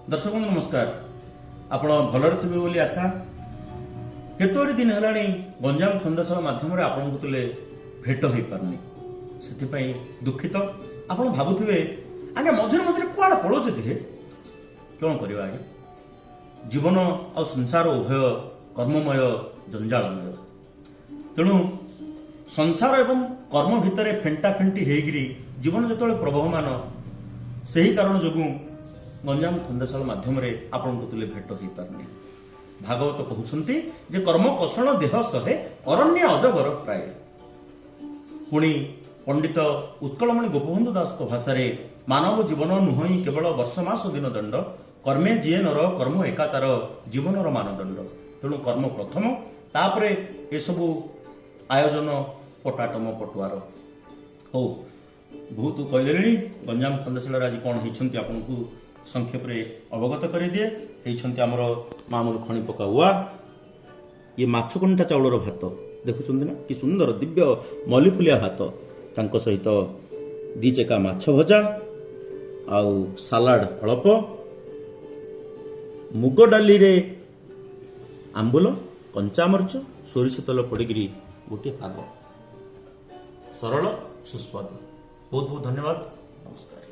ଦର୍ଶକ ବନ୍ଧୁ, ନମସ୍କାର। ଆପଣ ଭଲରେ ଥିବେ ବୋଲି ଆଶା। କେତୋଟି ଦିନ ହେଲାଣି ଗଞ୍ଜାମ ଖନ୍ଦାଶାଳ ମାଧ୍ୟମରେ ଆପଣଙ୍କ ତୁଲେ ଭେଟ ହେଇପାରୁନି, ସେଥିପାଇଁ ଦୁଃଖିତ। ଆପଣ ଭାବୁଥିବେ, ଆଜ୍ଞା ମଝିରେ ମଝିରେ କୁଆଡ଼େ ପଳଉଛନ୍ତି ହେ? କ'ଣ କରିବା ଆଜ୍ଞା, ଜୀବନ ଆଉ ସଂସାର ଉଭୟ କର୍ମମୟ, ଜଞ୍ଜାଳମୟ। ତେଣୁ ସଂସାର ଏବଂ କର୍ମ ଭିତରେ ଫେଣ୍ଟା ଫେଣ୍ଟି ହେଇକିରି ଜୀବନ ଯେତେବେଳେ ପ୍ରବହମାନ, ସେହି କାରଣ ଯୋଗୁଁ ଗଞ୍ଜାମ ଖନ୍ଦାଶାଳ ମାଧ୍ୟମରେ ଆପଣଙ୍କ ତୁଲେ ଭେଟ ହେଇପାରୁନି। ଭାଗବତ କହୁଛନ୍ତି ଯେ କର୍ମ କଷଣ ଦେହ ସହେ, ଅରଣ୍ୟ ଅଜଗର ପ୍ରାୟ। ପୁଣି ପଣ୍ଡିତ ଉତ୍କଳମଣି ଗୋପବନ୍ଧୁ ଦାସଙ୍କ ଭାଷାରେ, ମାନବ ଜୀବନ ନୁହଁ କେବଳ ବର୍ଷ ମାସ ଦିନ ଦଣ୍ଡ, କର୍ମେ ଯିଏ ନର କର୍ମ ଏକା ତାର ଜୀବନର ମାନଦଣ୍ଡ। ତେଣୁ କର୍ମ ପ୍ରଥମ, ତାପରେ ଏସବୁ ଆୟୋଜନ ପଟାଟମ ପଟୁଆର। ହଉ, ବହୁତ କହିଦେଲିଣି। ଗଞ୍ଜାମ ଖନ୍ଦାଶାଳାରେ ଆଜି କ'ଣ ହେଇଛନ୍ତି, ଆପଣଙ୍କୁ ସଂକ୍ଷେପରେ ଅବଗତ କରିଦିଏ। ହେଇଛନ୍ତି ଆମର ମାମୁଲ ଖଣି ପକା ଉଆ, ଇଏ ମାଛକଣ୍ଟା ଚାଉଳର ଭାତ। ଦେଖୁଛନ୍ତି ନା, କି ସୁନ୍ଦର ଦିବ୍ୟ ମଲିଫୁଲିଆ ଭାତ। ତାଙ୍କ ସହିତ ଦି ଚେକା ମାଛ ଭଜା ଆଉ ସାଲାଡ ଅଳପ, ମୁଗ ଡାଲିରେ ଆମ୍ବୁଲ, କଞ୍ଚାମରିଚ, ସୋରିଷ ତେଲ ପଡ଼ିକିରି ଗୋଟିଏ ପାଗ। ସରଳ, ସୁସ୍ୱାଦୁ। ବହୁତ ବହୁତ ଧନ୍ୟବାଦ, ନମସ୍କାର।